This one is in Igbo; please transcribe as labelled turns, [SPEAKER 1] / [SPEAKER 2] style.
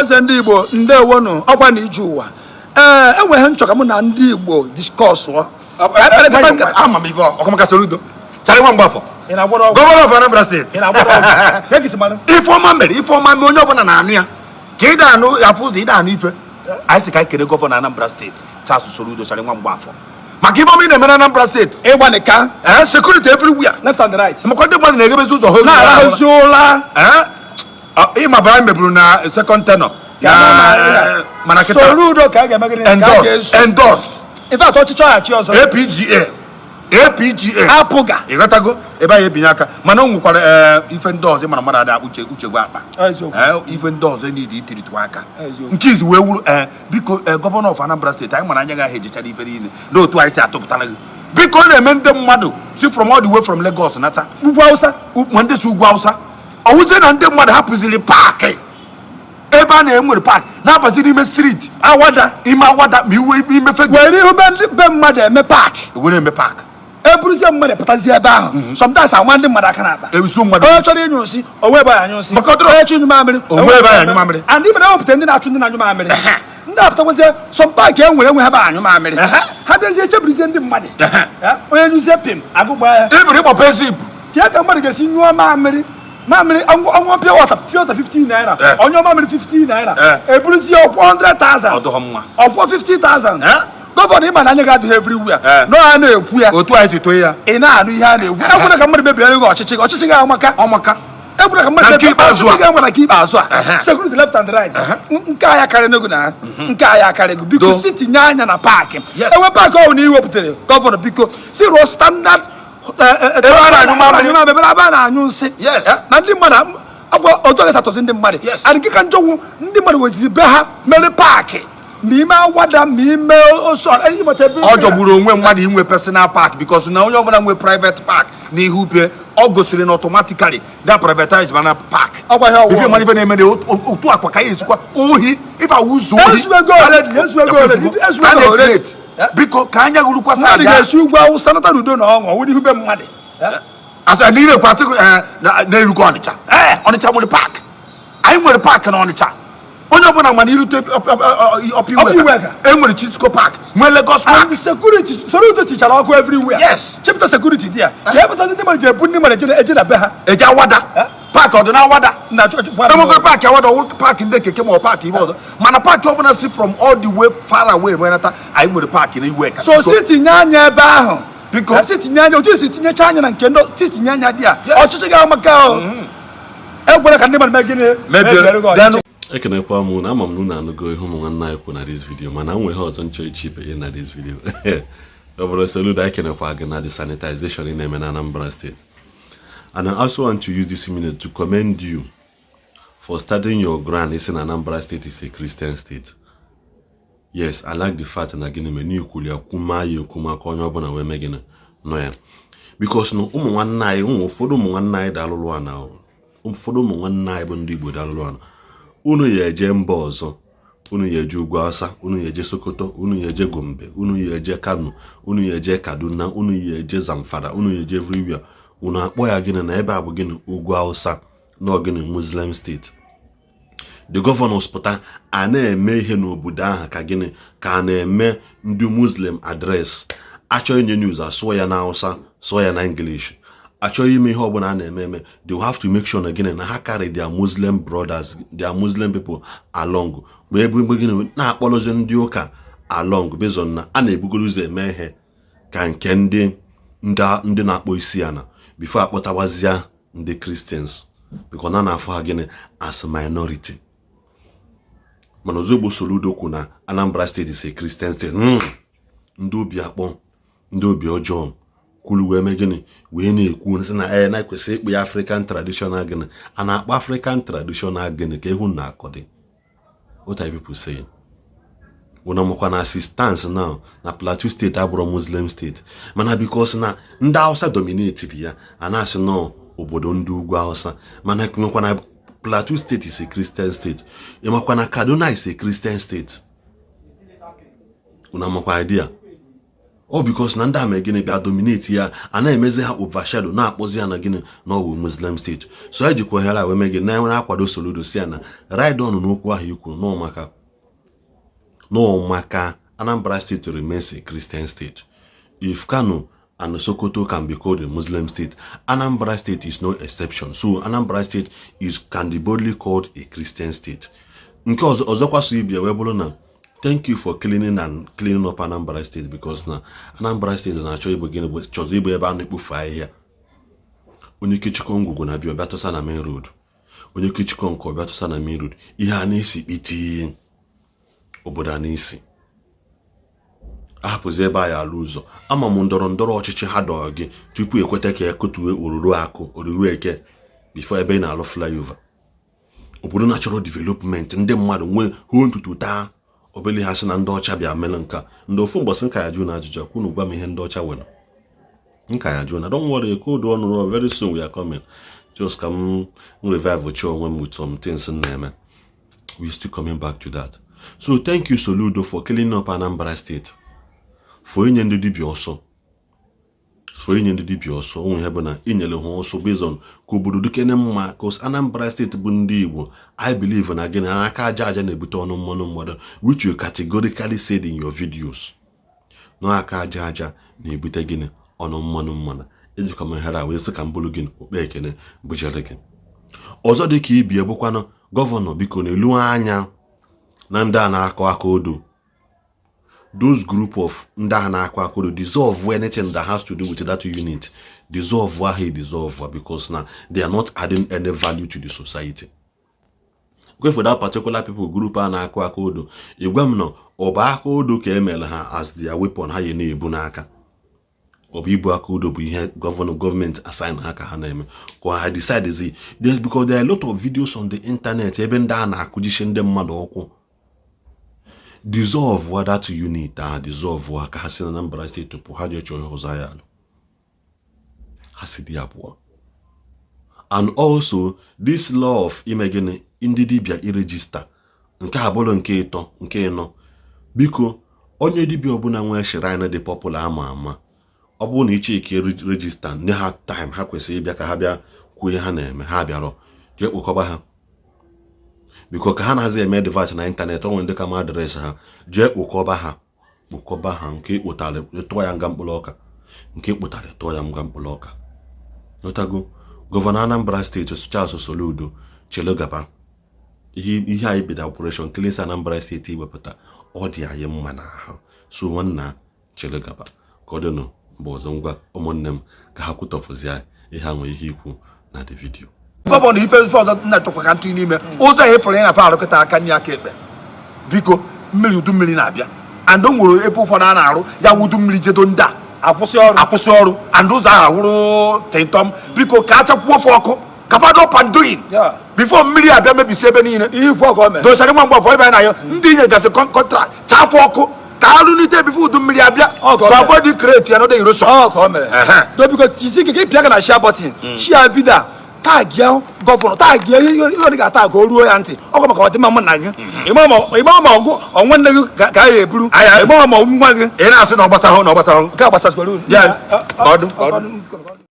[SPEAKER 1] Ọhaneze ndị Igbo, ndewonu. Ọkwa na ije ụwa, ee, enweghị nchọ ka mụ na ndị Igbo discussụọ.
[SPEAKER 2] Ama m ife ọkọmaka Soludo chara nwa mgbafọ.
[SPEAKER 1] Ị na-agwọrọ ọgwụ?
[SPEAKER 2] Governor of Anambra State.
[SPEAKER 1] Ị na-agwọrọ ọgwụ? Ka esi mara?
[SPEAKER 2] Ifeọma mere, ifeọma mee, onye ọbụla na-anụ ya ka ị na-anụ afụ ụzọ, ị na-anụ ife. Anyị sị ka anyị kere Governor Anambra State, Charles Soludo chara nwa mgbafọ, maka ifeọma ị na-eme na Anambra State.
[SPEAKER 1] Ịgbalịka.
[SPEAKER 2] Ee, security everywhere.
[SPEAKER 1] Left and right.
[SPEAKER 2] Makwa ndị mmadụ na-egebezi ụzọ ha.
[SPEAKER 1] Na-arahụzi ụra.
[SPEAKER 2] Ee, ịma bara anyị meburu na second tenure
[SPEAKER 1] Ka
[SPEAKER 2] na mana kịta
[SPEAKER 1] Soludo ka a ga-eme gịnị? Ka a
[SPEAKER 2] endorsed.
[SPEAKER 1] ga-eso.
[SPEAKER 2] Endorsed.
[SPEAKER 1] In fact, ọchịchị ọghachi ọzọ.
[SPEAKER 2] APGA, APGA.
[SPEAKER 1] Apụga.
[SPEAKER 2] Ịghọtago ebe anyị ebinye aka, mana o nwekwara, ee, ife ndị ọzọ mara mmadụ ada uche uche gwa akpa.
[SPEAKER 1] Eziokwu.
[SPEAKER 2] Ee, ife ndị ọzọ niile itiritụ aka.
[SPEAKER 1] Eziokwu.
[SPEAKER 2] Nke izu wee wuru, ee, biko, ee, Governor of Anambra State, anyị mara anya gị ahụ ejechara ife niile n'otu anyị si atụpụtara gị. Biko, ọ na-eme ndị mmadụ si from all the way from Lagos nata.
[SPEAKER 1] Ugwu Awụsa.
[SPEAKER 2] Ma ndị si ugwu Awụsa, ọwụzie na ndị mmadụ hapụziri park ebe a na-enwere park, na-abazi n'ime street.
[SPEAKER 1] Awada.
[SPEAKER 2] Ime Awada, ma iwe ime Fegge.
[SPEAKER 1] Were ihu be be mmadụ eme park.
[SPEAKER 2] Were eme park.
[SPEAKER 1] Eburuzie mmadụ pụtazie ebe ahụ, sometimes ama ndị mmadụ aka n'akpa.
[SPEAKER 2] Ezu mmadụ.
[SPEAKER 1] Onye chọrọ ịnyụ nsị, onwe ebe anyụ nsị.
[SPEAKER 2] Maka ọ dịrọ-
[SPEAKER 1] Onye chọrọ ịnyụ mamịrị,
[SPEAKER 2] Onwe ebe anyụ mamịrị.
[SPEAKER 1] And ibe na-ewepụta ndị na-achụ ndị na-anyụ mamịrị, ndị apụtakwazie some park e nwere enwe ebe anyụ mamịrị. Ha bịazie chebirizie ndị mmadụ. Ya, onye nyụzie pim, agụgba ya.
[SPEAKER 2] Ibiri ịgbape zip.
[SPEAKER 1] Ka ka mmadụ ga-esi nyụọ mamịrị, mamịrị ọṅụọ pure water, pure water 15 naira. Onye mamịrị 15 naira. Eburuzie ọkwọ 100,000.
[SPEAKER 2] Ọ dịghọ mma.
[SPEAKER 1] Ọkwọ 50,000. Governor, ịma na anya gị adịghị everywhere. Nọ a na-ekwu ya.
[SPEAKER 2] Otu anyị si too ya.
[SPEAKER 1] Ị na-anụ ihe a na-ekwu. Ekwela ka mmadụ mebiere gị ọchịchị gị. Ọchịchị gị amaka.
[SPEAKER 2] Ọmaka.
[SPEAKER 1] Ekwela ka mmadụ
[SPEAKER 2] Na nke
[SPEAKER 1] mebie
[SPEAKER 2] ikpeazụ a.
[SPEAKER 1] ọchịchị gị amaka. Na nke ikpeazụ a, security left and right. Nke a ya karịrị ego na nke a ya karịrị ego. Biko,
[SPEAKER 2] Do.
[SPEAKER 1] si tinye anya na park.
[SPEAKER 2] Yes.
[SPEAKER 1] Enwe park ọbụla i wepụtara, Governor, biko, si rụọ standard
[SPEAKER 2] ebe a na-anyụ mamịrị.
[SPEAKER 1] Ebe a na-anyụ nsị. Na ndị mmadụ agwa otu ọ ga-esatọzi ndị mmadụ. And nke ka njọnwụ, ndị mmadụ wezizi be ha mere park, ma ime Awada, ma ime ose.
[SPEAKER 2] Ọ jọgburu onwe mmadụ inwe personal park, because na onye ọbụla nwe private park n'ihu be, ọ gosiri na automatically that privatize mana park.
[SPEAKER 1] Ọgwa ihe ọwụwa.
[SPEAKER 2] Ife mmadụ, ife na-eme na otu akwa ka ya esikwa ohi, ife awụ ụzọ ohi.
[SPEAKER 1] Ezuego already, ezuego already, ezuego
[SPEAKER 2] Ka a
[SPEAKER 1] already.
[SPEAKER 2] na-ecreate. Biko, ka anya gụrụkwa.
[SPEAKER 1] Mmadụ ga-esi ugwu Awụsa nata n'udo na ọṅụ, ọwụrụ ihu be mmadụ.
[SPEAKER 2] Asa n'ire kwa atịkụ na-erukọ Ọnịcha. Ee, Ọnịcha nwere park, anyị nwere park na Ọnịcha. Onye ọbụla mana irute Upper
[SPEAKER 1] Upper
[SPEAKER 2] Iweka,
[SPEAKER 1] Iweka.
[SPEAKER 2] e nwere Chisco Park, nwee Lagos Park.
[SPEAKER 1] And security, Soludo tichara ọkụ everywhere. Chepụta security dị ya ka epụta ndị mmadụ ji ebu ndị mmadụ eje na be ha.
[SPEAKER 2] Eje Awada. Park ọ dị na Awada?
[SPEAKER 1] Na
[SPEAKER 2] enwegoro park Awada, ọwụrụ park ndị keke ma ọ park ihe ọzọ, mana park ọbụla si from all the way far away wee nata, anyị nwere park na Iweka.
[SPEAKER 1] So si tinye anya ebe ahụ.
[SPEAKER 2] Biko.
[SPEAKER 1] Ka si tinye anya otu esi tinyecha anya na nke ndị, si tinye anya dị ya. Ọchịchị ga-amaka o. Ekwela ka ndị mmadụ mee gịnị?
[SPEAKER 2] Mebiere.
[SPEAKER 1] Mebiere gị ọchịchị.
[SPEAKER 3] Ekenekwa m na ama m na unu anụgo ihe ụmụ nwanne anyị kwu na this video, mana nwe ihe ọzọ nchọ ichipe na this video. Governor Soludo, ekenekwa gị na the sanitization ị na-eme na Anambra State, and I also want to use this minute to commend you for starting your ground isi na Anambra State is a Christian state. Yes, I like the fact na gịnị mere n'ikwuli ya kwuma ya ekwuma ka onye ọbụla wee mee gịnị nọ ya, because na ụmụ nwanne anyị, ụmụ ụfọdụ ụmụ nwanne anyị dalụlụ ana, ụfọdụ ụmụ nwanne anyị bụ ndị Igbo dalụlụ ana. Unu ya eje mba ọzọ, unu ya eje ugwu Awụsa, unu ya eje Sokoto, unu ya eje Gombe, unu ya eje Kano, unu ya eje Kaduna, unu ya eje Zamfara, unu ya eje everywhere, unu akpọ ya gịnị na ebe a bụ gịnị, ugwu Awụsa na gịnị, Muslim state. The governors pụta a na-eme ihe n'obodo ahụ ka gịnị, ka a na-eme ndị Muslim address. Achọ inye news, asụọ ya na Hausa, sụọ ya na English. Achọghị ime ihe ọbụla a na-eme eme, they will have to make sure na gịnị, na ha carry their Muslim brothers, their Muslim people along, wee bụ gịnị, na-akpọrọzi ndị ụka along, based on na a na-ebugoro ụzọ eme ihe ka nke ndị na-akpọ isi ana before akpọtawazịa ndị Christians, because na na-afụ ha gịnị, as minority. Mana ozugbo Soludo kwu na Anambra State is a Christian state, ndị obi akpọ, ndị obi ọjọọ kwuru wee mee gịnị, wee na-ekwu sị na ee, na ekwesịrị ịkpụ ya African traditional gịnị. A na-akpọ African traditional gịnị ka ihu na akọ dị? What are people saying? Una makwa na assistance now na Plateau State abụrụ Muslim state, mana because na ndị Hausa dominatiri ya, a na-asị nọ obodo ndị ugwu Hausa. Mana nwekwa na Plateau State is a Christian state. Ịmakwa na Kaduna is a Christian state? Una makwa idea? Ọ because na ndị a mee gịnị? Bịa dominate ya, a na-emezi ha overshadow, na-akpọzi ya na gịnị? Na ọ bụ Muslim state. So ejikwa ohere a wee mee gịnị? Na-enwere akwado Soludo, si ya na ride on n'okwu ahụ ikwu nọ maka Anambra State remains a Christian state. If Kano and Sokoto can be called a Muslim state, Anambra State is no exception. So Anambra State is can be boldly called a Christian state. Nke ọzọ ọzọkwa so ibia wee bụrụ na thank you for cleaning and cleaning up Anambra State, because na Anambra State na-achọ ịbụ gịnị? Bụ chọzọ ịbụ ebe a na-ekpofu ahịhịa. Onye kechikọ ngwugwu na-abịa, ọbịa tụsa na main road. Onye kechikọ nke ọbịa tụsa na main road. Ihe a na-esi kpiti obodo a na-esi ahapụzi ebe anyị alụ ụzọ. Ama m ndọrọ ndọrọ ọchịchị ha dọrọ gị tupu ekweta ka ekotue oruru akụ oruru eke before ebe ị na-alụ flyover. Obodo na-achọrọ development, ndị mmadụ nwee hụ ntutu taa obele ha sị na ndị ọcha bịa mere nka ndị ofu mbọsị. Nka ya jụ na ajụjụ kwunu, gwa m ihe ndị ọcha were nka ya jụ na. Don't worry, code ọnụ, very soon we are coming. Just ka m revive chi onwe m with some things m na-eme. We still coming back to that. So thank you, Soludo, for cleaning up Anambra State, for inye ndị dibịa ọsọ, for inye ndị dibịa ọsọ. Onwe ihe bụ na inyere ha ọsọ based on ka obodo dukene mma, cause Anambra State bụ ndị Igbo. I believe na gịnị? Aka aja aja na-ebute ọnụ mmanụ mmadụ, which you categorically said in your videos. Na aka aja aja na-ebute gịnị? Ọnụ mmanụ mmanụ. Ejikwa m ohere a wee sị ka m bụrụ gịnị? Okpe ekene bujere gị. Ọzọ dị ka ibie bụkwanụ, governor, biko na-elu anya na ndị a na-akọ aka odo, those group of ndị a na-akọ aka odo. Dissolve anything that has to do with that unit. Dissolve ahụ, dissolve, because na they are not adding any value to the society. Go for that particular people group a na-akụ aka odo. Igwe m nọ, ọ bụ aka odo ka emere ha as their weapon ha yi na-ebu n'aka? Ọ bụ ibu aka odo bụ ihe governor, gọọmenti assign ha ka ha na-eme, ka ha decide zi? Because there are a lot of videos on the internet ebe ndị a na-akụjishi ndị mmadụ ụkwụ. Dissolve that unit ahụ, dissolve ha ka ha si na Anambra State pụ. Ha jee chọọ ihe ọzọ ya alụ, ha si dị ya pụọ. And also this law of ime gịnị? Ndị dibịa i register, nke a bụrụ nke ịtọ, nke ịnọ. Biko, onye dibịa ọbụla nwee shrine dị popular ama ama, ọ bụrụ na iche ike register, nye ha time. Ha kwesịrị ịbịa ka ha bịa kwuo ihe ha na-eme. Ha bịarọ, jee kpokọba ha. Biko, ka ha na-azi eme advert na internet, o nwere ndị ka ma address ha. Jee kpokọba ha, kpokọba ha. Nke ịkpụtara, tụọ ya nga mkpụrụ ọka. Nke ịkpụtara, tụọ ya nga mkpụrụ ọka. Notago governor Anambra State, Charles Soludo, chelo gaba. Ihe anyị bido operation cleanse Anambra State iwepụta, ọ dị anyị mma n'ahụ. So nwanna, chere gaba, ka ọ dịnụ mgbe ọzọ. Ngwa, ụmụnne m, ka ha kwutọpụzie ihe ha nwere ihe ikwu na the video.
[SPEAKER 2] Governor, ife ife ọzọ nna chọkwa ka ntụ n'ime ụzọ a efere ya na fa arụkịta aka nri aka ekpe. Biko, mmiri, udu mmiri na-abịa, and o nwere ebe ụfọdụ a na-arụ ya wụ udu mmiri jedo ndị a
[SPEAKER 1] akwụsị ọrụ.
[SPEAKER 2] Akwụsị ọrụ, and ụzọ ahụ awụrụ tịntọm. Biko, ka a chakwuo ofe ọkụ ka fado up and doing before mmiri abịa mebisi ebe niile.
[SPEAKER 1] Ihe ikwu ọka o mere.
[SPEAKER 2] Dosara nwa mgbe ebe a na-ayọ ndị nyegasị contract chafụ ọkụ ka arụlite before udu mmiri abịa.
[SPEAKER 1] Ọ ka ọ
[SPEAKER 2] to
[SPEAKER 1] mere.
[SPEAKER 2] avoid create another erosion.
[SPEAKER 1] Ọ ka o mere.
[SPEAKER 2] Ehe.
[SPEAKER 1] Do, biko, tizi ike ka ị pịa aka na share button, share video a, tag ya governor, tag ya ihe ọ dị ga-ata ka o ruo ya ntị. Ọkwa maka ọdịmma mụ na gị. Ịma ma ọgụ onwe nne gị ka a ya eburu.
[SPEAKER 2] Aya.
[SPEAKER 1] Ịma ma nwa gị.
[SPEAKER 2] Ị na-asị na ọ gbasahụ, na ọ gbasahụ.
[SPEAKER 1] Nke a gbasasịkwara unu.
[SPEAKER 2] Ya, ka ọ dị, ka ọ dị.
[SPEAKER 1] Ka ọ dị.